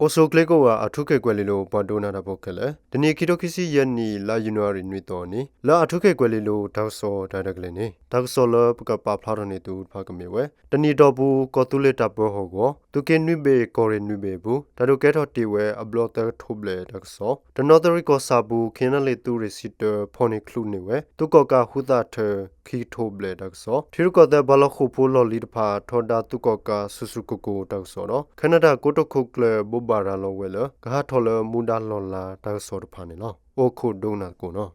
အိၣ်ဆူၣ်ချ့ကိးဂၤ အၣ်ထူခ့ၣ်ကွဲၤလ့လိၤ ပှၤဒိကနၣ်တၢ်ဖိခဲလၢာ်, တနံၤခံထိခံဆံယဲၢ်နံၣ် လါယနူၤအါရံၤနွံသီအနံၤ လၢအၣ်ထူခ့ၣ်ကွဲၤလ့လိၤ တၢ်ကစီၣ်တၢ်ရဲၣ်တၢ်ကျဲၤန့ၣ် တၢ်ကစီၣ်လၢပကပာ်ဖျါထီၣ်န့ၢ်သုတဖၣ်ကမ့ၢ်ဝဲ တနံၣ်အတီၢ်ပူၤ ကီၢ်သူလ့ၤတၢ်ပၢဟီၣ်ကဝီၤ သုးက့နွံဘ့ၣ် ကီၢ်ရ့ၣ်နွံဘ့ၣ်အပူၤ တၢ်ဒုးကဲထီၣ်တ့ၢ်ဝဲအဘျီသၢကထိဘျဲၣ်တၢ်ကစီၣ်, တနီသရံၣ်ကီၢ်ဆၣ်ပူၤ ခ့ၣ်အဲၣ်အဲၣ်လ့ၣ် သုးရ့ၣ်စံတၢ ဖီၣ်န့ၢ်ချုးန့ၢ်ဝဲ သုးကီၣ်ကးဟူသၣ်ထၢၣ် ခံကထိဘျဲၣ်တၢ်ကစီၣ်, ထံရူၢ်ကီၢ်သဲးပှၤလီၤဃိာ်ဖိလီၢ်လံၤတဖၣ် ထီဒါသုးကီၣ်ကးဆူၣ်ဆူၣ်ကိၢ်ကိၢ်တၢ်ကစီၣ်ဒီး ခဲနဒၤကိတိာ်ခိၣ်ကျၢၢ်ဘိးဘၣ်ရၤလီၤဝဲလၢ ကဟးထီၣ်လၢမူဒါလီၢ်လၤတၢ်ကစီၣ်တဖၣ်န့ၣ်လီၤ. အိၣ်ခိးဒိကနၣ်သကိးနီၣ်.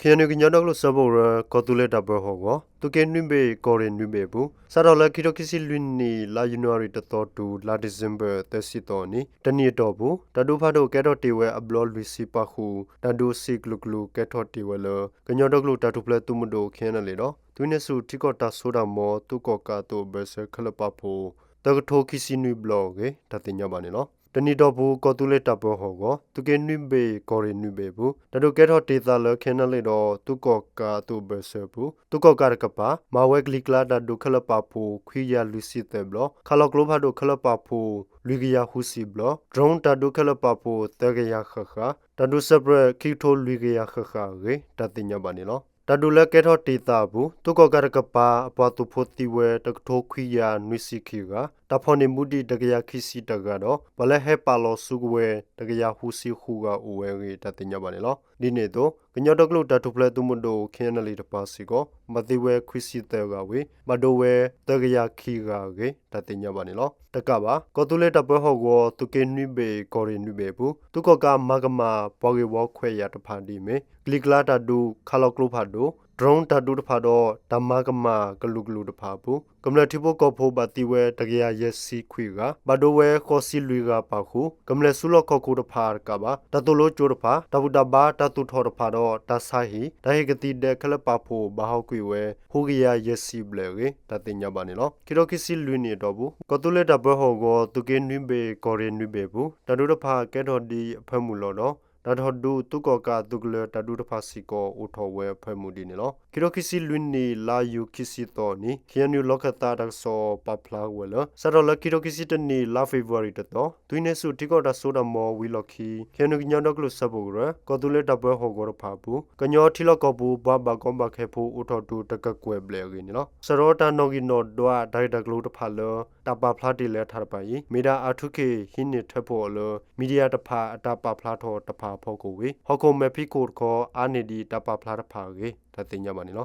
ခ့ၣ်အဲၣ်ယူၣ် ကညီဒီကလုာ်စၢဖှိၣ်ကရၢ ကီၢ်သူလ့ၤတၢ်ပၢဟီၣ်ကဝီၤ သုးက့နွံဘ့ၣ် ကီၢ်ရ့ၣ်နွံဘ့ၣ်အပူၤ စးထီၣ်လၢခံထိခံဆံလွံၢ်နံၣ် လါယနူၤအါရံၤတသီတုၤ လါဒံၣ်စ့ဘၢၣ်သၢဆံသီအနံၤ တနံၣ်အတီၢ်ပူၤ တၢ်ဒုးဖးဒိၣ်ကဲထီၣ်တ့ၢ်ဝဲအဘျီလွံၢ်ဆံပာ်ဃုာ် တၢ်ဒုးစံၣ်ကလုာ်ကလုာ်ကဲထီၣ်တ့ၢ်ဝဲလၢ ကညီဒီကလုာ်တၢ်ထူၣ်ဖျဲးသုးမုၢ်ဒိၣ် ခ့ၣ်အဲၣ်အဲၣ်လ့ၣ်ဒီး သုးဟံးန့ၢ်ဆူၣ်ထံကီၢ်တၢ်စိတၢ်ကမီၤ သုးကီၣ်ကးအသုးအဘၢၣ်စၢၤခဲလၢာ်ပာ်ဖှိၣ် သၢကထိခံဆံနွံဘျီအဂ့ၢ် တၢ်သ့ၣ်ညါဘၣ်န့ၣ်လီၤ. တနံၣ်အတီၢ်ပူၤ ကီၢ်သူလ့ၤတၢ်ပၢဟီၣ်ကဝီၤ သုးက့နွံဘ့ၣ် ကီၢ်ရ့ၣ်နွံဘ့ၣ်အပူၤ တၢ်ဒုးကဲထီၣ်တ့ၢ်သးလၢ ခ့ၣ်အဲၣ်အဲၣ်လ့ၣ်ဒီး သုးကီၣ်ကးအသုးအဘၢၣ်စၢၤအပူၤ သုးကီၣ်ကးတကပၤ မၤဝဲကလံၤကျါတၢ်ဒုးခဲလၢာ်ပာ်ဖှိၣ် ခွံကယၤလွံၢ်ဆံသၢဘျီ, ခးလီၤကျိဖးဒိၣ်ခဲလၢာ်ပာ်ဖှိၣ် လွံၢ်ကယၤဃုဆံဘျီ, drone တၢ်ဒုးခဲလၢာ်ပာ်ဖှိၣ် သၢကယၤဃၣ်ဃၣ်, တၢ်ဒုးစဲးပြဲး ခံကထိလွံၢ်ကယၤဃၣ်ဃၣ်အဂ့ၢ် တၢ်သ့ၣ်ညါဘၣ်န့ၣ်လီၤ. တၢ်ဒုးလၢကဲထီၣ်တ့ၢ်သးအပူၤ သုးကီၣ်ကးတကပၤ အပှၤသုးဖိသံဝဲ တကထိခွံကယၤနွံဆံခံဂၤ, တၢ်ဖီၣ်န့ၢ်မူဒံး တကယၤခံဆံတဂၤဒီး ပှၤလၢဟဲပာ်လီၤစုကဝဲၤ တကယၤဃုဆံဃုဂၤအိၣ်ဝဲအဂ့ၢ် တၢ်သ့ၣ်ညါဘၣ်န့ၣ်လီၤ. ဒ်န့ၣ်အသိး ကညီဒီကလုာ်တၢ်ထူၣ်ဖျဲးသုးမုၢ်ဒိၣ် ခ့ၣ်အဲၣ်အဲၣ်လ့ၣ်တကပၤစ့ၢ်ကီး ဘၣ်သံဝဲခွံဆံသၢဂၤဝံၤ ဘၣ်ဒိဝဲသၢကယၤခံဂၤအဂ့ၢ် တၢ်သ့ၣ်ညါဘၣ်န့ၣ်လီၤ. တကးဘၣ် ကီၢ်သူလ့ၤတၢ်ပၢဟီၣ်ကဝီၤ သုးက့နွံဘ့ၣ် ကီၢ်ရ့ၣ်နွံဘ့ၣ်အပူၤ သုးကီၣ်ကးမၤကမၣ် ပှၤဂ့ၢ်ဝီခွဲးယာ်တဖၣ်ဒ်အမ့ၢ် ကလံၤကျါတၢ်ဒုး ခးလီၤကျိဖးဒိၣ် drone တၢ်ဒုးတဖၣ်ဒီး တၢ်မၤကမၣ်ကလုာ်ကလုာ်တဖၣ်အပူၤ ကမျၢၢ်ထံဖိကီၢ်ဖိဘၣ်သံဝဲ တကယၤယဲၢ်ဆံခွံဂၤ, ဘၣ်ဒိဝဲဃိးဆံလွံၢ်ဂၤပာ်ဃုာ် ကမျၢၢ်စုလီၢ်ခီၣ်ခိၣ်တဖၣ်တကးဘၣ် တၢ်သိၣ်လိကၠိတဖၣ် တၢ်ဘူၣ်တၢ်ဘါတၢ်သူၣ်ထီၣ်တဖၣ်ဒီး တၢ်ဆါဟံၣ် တၢ်ဟ့ၣ်ကသံၣ်ဒဲးခဲလၢာ်ပာ်ဖှိၣ် ဘၣ်ဟီကွံာ်ဝဲ ဃုကယၤယဲၢ်ဆံဘျဲၣ်အဂ့ၢ် တၢ်သ့ၣ်ညါဘၣ်န့ၣ်လီၤ. ခံထိခံဆံလွံၢ်နံၣ်အတီၢ်ပူၤ ကီၢ်သူလ့ၤတၢ်ပၢဟီၣ်ကဝီၤ သုးက့နွံဘ့ၣ် ကီၢ်ရ့ၣ်နွံဘ့ၣ်အပူၤ တၢ်ဒုးတဖၣ်ကဲထီၣ်ဒ်အဖၢမုၢ်လီၤဒီး တၢ်ထီၣ်ဒုးသုးကီၣ်ကးအသုးကလၢၤတၢ်ဒုးတဖၣ်စ့ၢ်ကီး အိၣ်ထီၣ်ဝဲအဖၢမုၢ်ဒ်န့ၣ်လီၤ. ခံထိခံဆံလွံၢ်နံၣ် လါယူၤခံဆံသီအနံၤ ခ့ၣ်အဲၣ်ယူၣ် လီၢ်ခၢၣ်သးတၢ်ကစီၣ်ပာ်ဖျါဝဲလၢ စးထီၣ်လၢခံထိခံဆံတၢနံၣ် လါဖ့ၤဘြူၤအါရံၤတသီ သုးဟံးန့ၢ်ဆူၣ်ထံကီၢ်တၢ်စိတၢ်ကမီၤဝံၤလီၢ်ခံ ခ့ၣ်အဲၣ်ယူၣ် ကညီဒီကလုာ်စၢဖှိၣ်ကရၢ ကီၢ်သူလ့ၤတၢ်ပၢဟီၣ်ကဝီၤတဖၣ်အပူၤ ကညီထံလီၢ်ကီၢ်ပူၤ ပှၤဘၣ်ကီဘၣ်ခဲဖိအိၣ်ထီၣ်တုၤတကကွဲၢ်ဘျဲၣ်အဂ့ၢ်န့ၣ်လီၤ. စးထီၣ်တၢ်နီၣ်ဂံၢ်နီၣ်ဒွးတၢ်ဂ့ၢ်တၢ်ကျိၤတဖၣ်လၢ တၢ်ပာ်ဖျါတ့ၢ်လၢထးတဖၣ်အံၤ မ့ၢ်ဒၣ်အၣ်ထူခ့ၣ်ဟံးန့ၢ်ထၢဖှိၣ်အီၤလၢ မံၤဒံယၣ်တဖၣ်အတၢ်ပာ်ဖျါထီၣ်တဖၣ်အဖီခိၣ်ဝံၤ ဟီၣ်ခိၣ်မဲာ်ဖံးခိၣ်တခီ အါန့ၢ်ဒံးတၢ်ပာ်ဖျါတဖၣ်အဂ့ၢ် တၢ်သ့ၣ်ညါဘၣ်န့ၣ်လီၤ.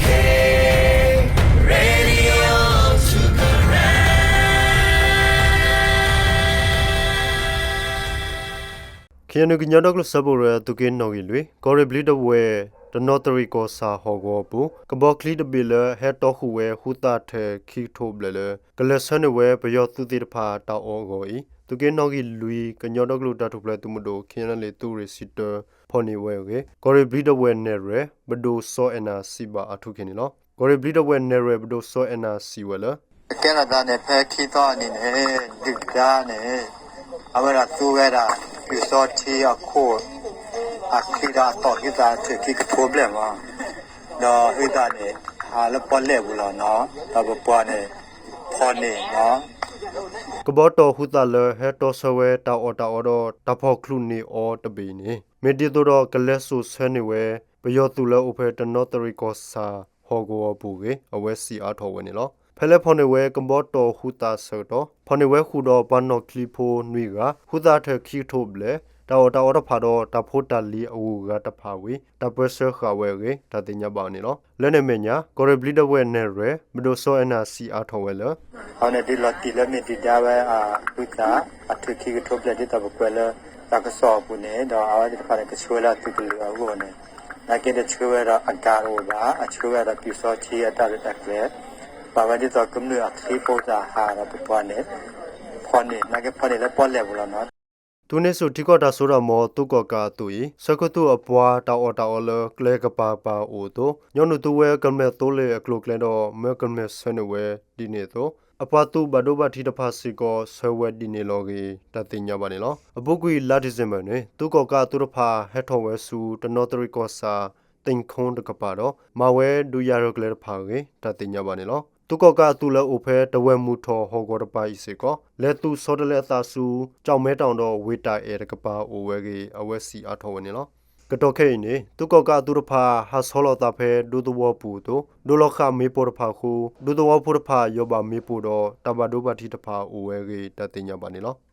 ခ့ၣ်အဲၣ်ယူၣ် ကညီဒီကလုာ်စၢဖှိၣ်ကရၢ သုးက့နီၣ်ဂံၢ်လွံၢ် ကီၢ်ရ့ၣ်ဘျံးဒဝဲၢ် တနီသရံၣ်ကီၢ်ဆၣ်ဟီၣ်ကဝီၤအပူၤ ကဘီချံတဘ့ၣ်လၢဟဲတီဃုာ်ဝဲဟူသၣ်ထၢၣ်ခံကထိဘျဲၣ်လၢ ကလဲၤဆှၢန့ၢ်ဝဲပယီၤသုးသ့ၣ်တဖၣ်တၢ်အီၣ်အဂီၢ်အံၤ သုးက့နီၣ်ဂံၢ်လွံၢ် ကညီဒီကလုာ်တၢ်ထူၣ်ဖျဲးသုးမုၢ်ဒိၣ် ခ့ၣ်အဲၣ်အဲၣ်လ့ၣ် သုးရ့ၣ်စံတၢ ဖီၣ်န့ၢ်ဝဲအဂ့ၢ် ကီၢ်ရ့ၣ်ဘျံးဒဝဲၢ်နဲၣ်ရွဲၣ် ပဒိၣ်စီၤအဲၣ်နၤစံးဘၣ်အၣ်ထူခ့ၣ်န့ၣ်လီၤ. ကီၢ်ရ့ၣ်ဘျံးဒဝဲၢ်နဲၣ်ရွဲၣ် ပဒိၣ်စီၤအဲၣ်နၤစံးဝဲလၢ ကဲထီၣ်သးန့ၣ် ဖဲခံသီအနံၤန့ၣ် ဒုၣ်ဒါန့ၣ် အဝဲဒၣ်သူဝဲဒၣ် ပျူစောထီးအခိၣ် အချံဒီးအတီၢ်ဟုသၣ်ထၢၣ်ခံကထိဘျဲၣ်မး ဒီးဟုသၣ်န့ၣ် ဟးလၢပီၣ်လဲၣ်ပူၤလီၤနီၤ ဒီးပပှၤန့ၣ် ဖီၣ်န့ၢ်နီၤ ကဘီတီၢ်ဟုသၣ်လၢဟဲတီဆၢဝဲတၢ်အီၣ်တၢ်အီဒီးတၢ်ဖီၣ်ချုးန့ၢ်အီၤတဘ့ၣ်န့ၣ် မ့ၢ်ဒ်သိးဒီးကလဲၤစိာ်ဆှၢန့ၢ်ဝဲ ပယီၤသုးလၢအိၣ်ဖဲတနီသရံၣ်ကီၢ်ဆၣ်ဟီၣ်ကဝီၤအပူၤအဂ့ၢ် အဝဲစံးအါထီၣ်ဝဲန့ၣ်လီၤ. ဖဲလၢဖီၣ်န့ၢ်ဝဲကဘီတီၢ်ဟုသၣ်အဆၢကတီၢ် ဖီၣ်န့ၢ်ဝဲဃုာ်ဒီးပှၤနီၣ်ချံဖိနွံဂၤ ဟူသၣ်ထၢၣ်ခံကထိဘျဲၣ် တၢ်အီၣ်တၢ်အီတဖၣ်ဒီးတၢ်ဖိတၢ်လံၤအဂုၤအဂၤတဖၣ်ဝံၤ တၢ်ပၢဆှၢဃာ်ဝဲအဂ့ၢ် တၢ်သ့ၣ်ညါဘၣ်န့ၣ်လီၤ. လၢန့ၣ်အမဲာ်ညါ ကီၢ်ရ့ၣ်ဘျံးဒဝဲၢ်နဲၣ်ရွဲၣ် ပဒိၣ်စီၤအဲၣ်နၤစံးအါထီၣ်ဝဲလၢ အဝဲန့ၣ်ဒ်လီၤတံၢ်လၢမ့ၢ်ဒုၣ်ဒါဝဲ ဟုသၣ်အထၢၣ်ခံကထိဘျဲၣ်ဒ်သိးပကွဲးလၢတၢ်ကစီၣ်အပူၤန့ၣ် ဒီးအဝဲသ့ၣ်တဖၣ်န့ၣ် ကဆှၢဝဲဒၣ်သုးကလုာ်အဂီၢ်န့ၣ် နာ်က့ဒီးဆှၢဝဲဒၣ်အကၤတအိၣ်ဘၣ် အဆှၢဝဲဒၣ်ပျူစောထီးအတၢ်ရဲၣ်တၢ်ကျဲၤ ပာ်ဝဲဒ်သိးကမျၢၢ်အချံဖိသၣ်ဟးဒီးပပှၤန့ၣ် ဖီၣ်န့ၢ် နာ်က့ဖီၣ်န့ၢ်လၢပီၣ်လဲၣ်ပူၤလီၤနီၤ. သုးဟံးန့ၢ်ဆူၣ်ထံကီၢ်တၢ်စိတၢ်ကမီၤသုးကီၣ်ကးအသုးအံၤ ဆှၢခိၣ်သူၣ်အပှၤတၢ်အီၣ်တၢ်အီလၢကျဲကပၤကပၤအိၣ်အသိး ညီနုၢ်သူဝဲကမျၢၢ်သိလ့ၣ်အကျိၤအကျဲဒီး မၢကမျၢၢ်ဆှၢန့ၢ်ဝဲဒ်န့ၣ်အသိး အပှၤသူၣ်ဘၣ်ဒိဘၣ်ထံးတဖၣ်စ့ၢ်ကီး ဆၢဝဲဒ်န့ၣ်လီၤအဂ့ၢ် တၢ်သ့ၣ်ညါဘၣ်န့ၣ်လီၤ. အပူၤကွံာ်လါဒံ�ၣ်စ့ဘၢၣ်န့ၣ် သုးကီၣ်ကးအသုးတဖၣ် ဟဲထီၣ်ဝဲဆူ တနီသရံၣ်ကီၢ်ဆၣ် သ့ၣ်ခိတကပၤဒီး မၤဝဲဒုးယၤရဲၣ်ကျဲၤတဖၣ်အဂ့ၢ် တၢ်သ့ၣ်ညါဘၣ်န့ၣ်လီၤ. သုးကီၣ်ကးအသုးလၢအိၣ်ဖဲ တဝဲၢ်မုၢ်ထီၣ်ဟီၣ်ကဝီၤတပၤအံၤစ့ၢ်ကီး လဲၤသူၣ်ဆီတလဲအသးဆူ ကၠီၣ်မဲတီၣ်ဒီး ဝ့ၢ်တၢ်အဲၣ်တကပၤအိၣ်ဝဲအဂ့ၢ် အဝဲစံးအါထီၣ်ဝဲန့ၣ်လီၤ. ကတီၢ်ခဲအံၤန့ၣ် သုးကီၣ်ကးအသုးတဖၣ် ဟးဆီလီၤအသးဖဲဒူသဝီပူၤအသိး ဒိးလီၤဃာ်မ့ၣ်ပိၢ်တဖၣ်အဃိ ဒူသဝီဖိတဖၣ် ယီၢ်ဘၣ်မ့ၣ်ပိၢ်ဒီး တၢ်ဘၣ်ဒိဘၣ်ထံးတဖၣ်အိၣ်ဝဲအဂ့ၢ် တၢ်သ့ၣ်ညါဘၣ်န့ၣ်လီၤ.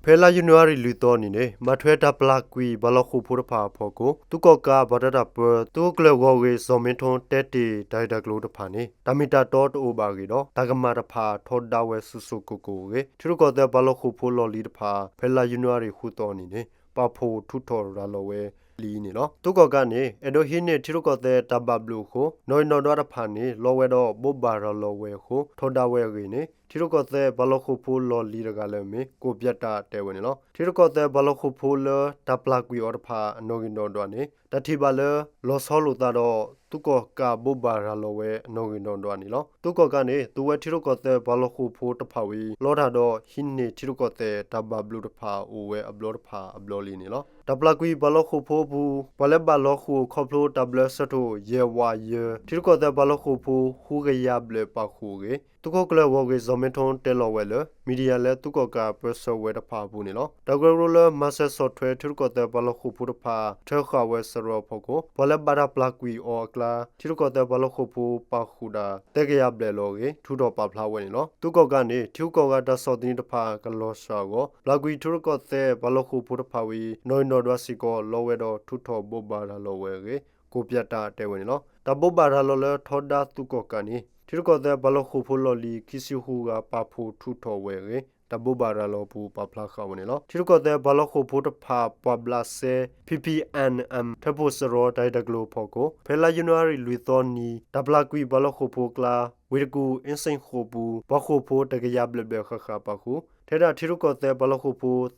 ဖဲလါယနူၤအါရံၤလွံၢ်သီအနံၤန့ၣ် ဘၣ်ထွဲတၢ်ပျၢ်ကွံာ်ပှၤလီၢ်ဃိာ်ဖိတဖၣ်အဖီခိၣ် သုးကီၣ်ကးပှၤတၢ်တၢ်ပၢ သုးခိၣ်ကျၢၢ်ဂီၢ်ဂ့ၢ် စီၤမ့ထိ တဲတ့ၢ်တၢ်ဂ့ၢ်တၢ်ကျိၤတဖၣ်န့ၣ် တၢ်မ့ၢ်တၢ်တီတအိၣ်ဘၣ်အဂ့ၢ်ဒီး တၢ်ကမၣ်တဖၣ်ထီဒါဝဲစိၤစိၤကိၢ်ကိၢ်အဂ့ၢ် ထံရူၢ်ကီၢ်သဲးပှၤလီၢ်ဃိာ်ဖိလီၢ်လံၤတဖၣ် ဖဲလါယနူၤအါရံၤဃုသီအနံၤန့ၣ် ပာ်ဖှိၣ်ထုးထီၣ်ရၤလီၤဝဲလံန့ၣ်လီၤ. သုးကီၣ်ကးန့ၣ် အဲၣ်ဒိးဟံးန့ၢ်ထံရူၢ်ကီၢ်သဲးတၢ်ဘၣ်ဘျုးအဃိ နီၣ်ဂံၢ်နီၣ်ဒွးတဖၣ်န့ၣ် လီဝဲဒီးဘိးဘၣ်ရၤလီၤဝဲအဃိ ထီဒါဝဲအဂ့ၢ်န့ၣ် ထံရူၢ်ကီၢ်သဲးပှၤလီၢ်ဃိာ်ဖိလီၢ်လံၤတဂၤလၢအမ့ၢ် ကိၣ်ပၠးတၢ်တဲဝဲန့ၣ်လီၤ. ထံရူၢ်ကီၢ်သဲးပှၤလီၢ်ဃိာ်ဖိလၢတၢ်ပျၢ်ကွံာ်အီၤတဖၣ် အနီၣ်ဂံၢ်နီၣ်ဒွးန့ၣ် တၢ်ထံၣ်ဘၣ်လၢ လီၤဆီလိာ်သးဒီး သုးကီၣ်ကးဘိးဘၣ်ရၤလီၤဝဲအနီၣ်ဂံၢ်နီၣ်ဒွးန့ၣ်လီၤ. သုးကီၣ်ကးန့ၣ် သူဝဲထံရူၢ်ကီၢ်သဲးပှၤလီၢ်ဃိာ်ဖိတဖၣ်ဝံၤ လီတၢ်ဒီး ဟံးန့ၢ်ထံရူၢ်ကီၢ်သဲးတၢ်ဘၣ်ဘျုးတဖၣ်အိၣ်ဝဲအဘျီတဖၣ်အဘျီလံန့ၣ်လီၤ. တၢ်ပျၢ်ကွံာ်ပှၤလီၢ်ဃိာ်ဖိအပူၤ ပှၤလၢဘၣ်လီၤဃိာ်ခီဖျိတၢ်ဘျၢဆၢထၢၣ်ယဲၢ်ဝးယဲၢ် ထံရူၢ်ကီၢ်သဲးပှၤလီၢ်ဃိာ်ဖိ ဃုကယၤဘျဲၣ်ပာ်ဃုာ်အဂ့ၢ် သုးခိၣ်ကျၢၢ်ဂီၢ်ဂ့ၢ် စီၤမ့ထိ တဲလီၤဝဲလၢ မံၤဒယၣ်လၢသုးကီၣ်ကးပၢဆှၢဝဲတဖၣ်အပူၤန့ၣ်လီၤ. တၢ်ကရၢကရိလၢမၤစၢၤဆီၣ်ထွဲထံရူၢ်ကီၢ်သဲးပှၤလီၢ်ဃိာ်ဖိတဖၣ် ထၢဃာ်ဝဲစရီအဖီခိၣ် ပှၤလၢဘၣ်တၢ်ပျၢ်ကွံာ်အီၤအကျါ ထံရူၢ်ကီၢ်သဲးပှၤလီၢ်ဃိာ်ဖိပာ်ဃုာ်ဒၣ် သၢကယၤဘျဲၣ်လီၤအဂ့ၢ် ထုးထီၣ်ပာ်ဖျါဝဲန့ၣ်လီၤ. သုးကီၣ်ကးန့ၣ် ထံဂုၤကီၢ်ဂၤတၢ်ဆီၣ်သနံးတဖၣ်ကလီၤစှၤအဂီၢ် ပျၢ်ကွံာ်ထံရူၢ်ကီၢ်သဲးပှၤလီၢ်ဃိာ်ဖိတဖၣ်ဝံၤ နီၣ်ဂံၢ်နီၣ်ဒွးစ့ၢ်ကီး လီဝဲဒီးထုးထီၣ်ဘိးဘၣ်ရၤလီၤဝဲအဂ့ၢ် ကိၣ်ပၠးတၢ်တဲဝဲန့ၣ်လီၤ. တၢ်ဘိးဘၣ်ရၤလီၤလၢထီဒါသုးကီၣ်ကးန့ၣ် ထံရူၢ်ကီၢ်သဲးပှၤလီၢ်ဃိာ်ဖိလီၢ်လံၤ ခံဆံဃုဂၤ ပာ်ဖှိၣ်ထုးထီၣ်ဝဲအဂ့ၢ် တၢ်ဘိးဘၣ်ရၤလီၤအပူၤပာ်ဖျါဃာ်ဝဲန့ၣ်လီၤ. ထံရူၢ်ကီၢ်သဲးပှၤလီၢ်ဃိာ်ဖိတဖၣ် ပှၤဘျးစဲ P P N M ထၢဖှိၣ်စရီတၢ်ဂ့ၢ်တၢ်ကျိၤအဖီခိၣ် ဖဲလါယနူၤအါရံၤလွံၢ်သီနံၤ တၢ်ပျၢ်ကွံာ်ပှၤလီၢ်ဃိာ်ဖိအကျါ ဝ့ၢ်တကူၣ် အ့စ့ၣ်ဃိာ်ပူၤ ပှၤဃိာ်ဖိတကယၤဘျဲၣ်ဘျဲၣ်ဃၣ်ဃၣ်ပာ်ဃုာ် ထဲဒၣ်ထံရူၢ်ကီၢ်သဲးပှၤလီၢ်ဃိာ်ဖိ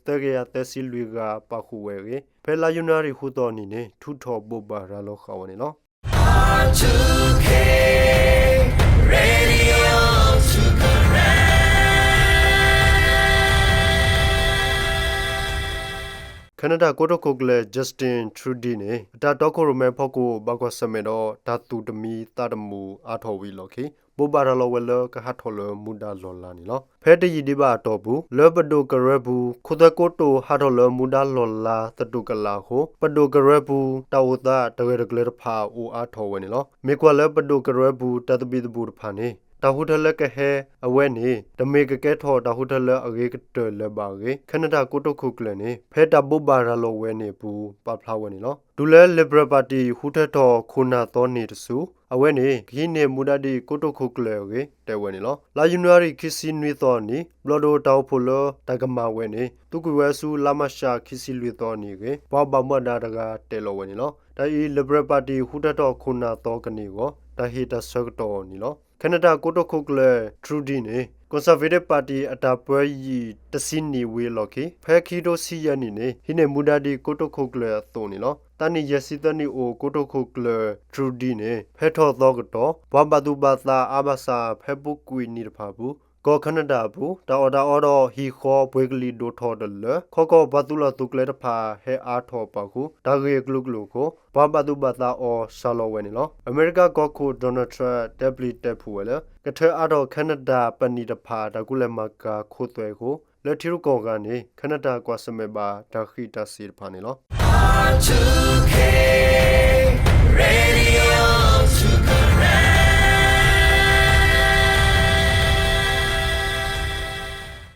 သၢကယၤသၢဆံလွံၢ်ဂၤပာ်ဃုာ်ဝဲအဂ့ၢ် ဖဲလါယနူၤအါရံၤဃုသီအနံၤန့ၣ် ထုးထီၣ်ဘိးဘၣ်ရၤလီၤဃာ်ဝဲန့ၣ်လီၤ. ခဲနဒၤကိတိာ်ခိၣ်ကျၢၢ် Justin Trudeau န့ၣ် အတၢ်တီခိၣ်ရိၣ်မဲအဖီခိၣ် ဘၣ်ကွၢ်ဆၢၣ်မဲာ်ဒီးတၢ်သူၣ်တမံသးတမုာ်အါထီၣ်ဝံၤအလီၢ်ခံ ဘိးဘၣ်ရၤလီၤဝဲလၢကဟးထီၣ်လၢမူဒါလီၢ်လၤန့ၣ်လီၤ. ဖဲတယံာ်ဒံးဘၣ်အတီၢ်ပူၤ လၢပဒိၣ်ကရၢပူၤ ခိသွဲကိတိာ်ဟးထီၣ်လၢမူဒါလီၢ်လၤသတူၢ်ကလာ်အဃိ ပဒိၣ်ကရၢပူၤ တၢ်အိၣ်သးတဂၢၢ်တကျၢၤတဖၣ်အိၣ်အါထီၣ်ဝဲန့ၣ်လီၤ. မ့ၢ်ကွၢ်လၢပဒိၣ်ကရၢပူၤတၢ်သဘံၣ်သဘုၣ်တဖၣ်န့ၣ် တၢ်ဃုထၢလၢကဟဲအဝဲန့ၣ် တမ့ၢ်ကကဲထီၣ်တၢ်ဃုထၢလၢအဂ့ၤကတၢၢ်လၢၤဘၣ်အဂ့ၢ် ခဲနဒၤကိတိာ်ခိၣ်ကျၢၢ်န့ၣ် ဖဲတၢ်ဘိးဘၣ်ရၤလီၤဝဲန့ၣ်အပူၤ ပာ်ဖျါဝဲန့ၣ်လီၤ. တုၤလၢ Liberal Party ဃုထၢထီၣ်ခိၣ်နၢ်သီန့ၣ်တစု အဝဲန့ၣ် ကဟံးန့ၢ်မူဒါဒ်ကိတိာ်ခိၣ်ကျၢၢ်အဂ့ၢ် တဲဝဲန့ၣ်လီၤ. လါယနူၤအါရံၤခံဆံနွံသီအနံၤ ဘျီၣ်ဒိၣ်တၢ်အိၣ်ဖှိၣ်လၢတၢ်ကမၣ်ဝဲန့ၣ် သူကွံာ်ဝဲဆူလါမၢ်ၡးခံဆံလွံၢ်သီအနံၤအဂ့ၢ် ပှၤဘၣ်မူဘၣ်ဒါတဂၤတဲလီၤဝဲန့ၣ်လီၤ. တၢ်အံၤ Liberal Party ဃုထၢထီၣ်ခိၣ်နၢ်သီကန့ၢ်အဂီၢ် တၢ်ဟ့ၣ်တၢ်ဆၢကတီၢ်အီၤန့ၣ်လီၤ. ခဲနဒၤကိတိာ်ခိၣ်ကျၢၢ် Trudeau န့ၣ် Conservative Party အတၢ်ပၢယံာ်တဆံနံၣ်ဝံၤအလီၢ်ခံ ဖဲခံကထိဆံယဲၢ်နံၣ်န့ၣ် ဟံးန့ၢ်မူဒါဒ်ကိတိာ်ခိၣ်ကျၢၢ်အသိးန့ၣ်လီၤ. သးနံၣ်ယဲၢ်ဆံသၢနံၣ်အိၣ်ကိတိာ်ခိၣ်ကျၢၢ် Trudeau န့ၣ် ဖဲထီၣ်သီကတီၢ် ပှၤဘၣ်သူၣ်ဘၣ်သးအါဘၣ်ဆၣ် ဖဲပူၤကွံာ်နံၣ်တဖၣ်အပူၤ ကီၢ်ခဲနဒၤအပူၤ တၢ်အီၣ်တၢ်အီဒီးဟံၣ်ဃီပှ့ၤကလံၤဒိၣ်ထီၣ်တလၢ ခီကီၢ်ပှၤသူၣ်လီၢ်သူၣ်ကျဲတဖၣ် ဟဲအါထီၣ်ပာ်ဃုာ် တၢ်ဂ့ၢ်အကလုာ်ကလုာ်အဃိ ပှၤဘၣ်သူၣ်ဘၣ်သးအီၤစှၤလီၤဝဲန့ၣ်လီၤ. အမဲရကၤကီၢ်ခိၣ် Donald Trump တဲပျံၤတဲဖုးဝဲလၢ ကထၢအါထီၣ်ခဲနဒၤပနံာ်တဖၣ် တၢ်ကူၣ်လဲၤမၤကၤခိသွဲအဃိ လၢထံရူၢ်ကီၢ်ဂၤန့ၣ် ခဲနဒၤကွၢ်ဆၢၣ်မဲာ်ဘၣ်တၢ်ဃံးတၢ်စ့ၤတဖၣ်န့ၣ်လီၤ.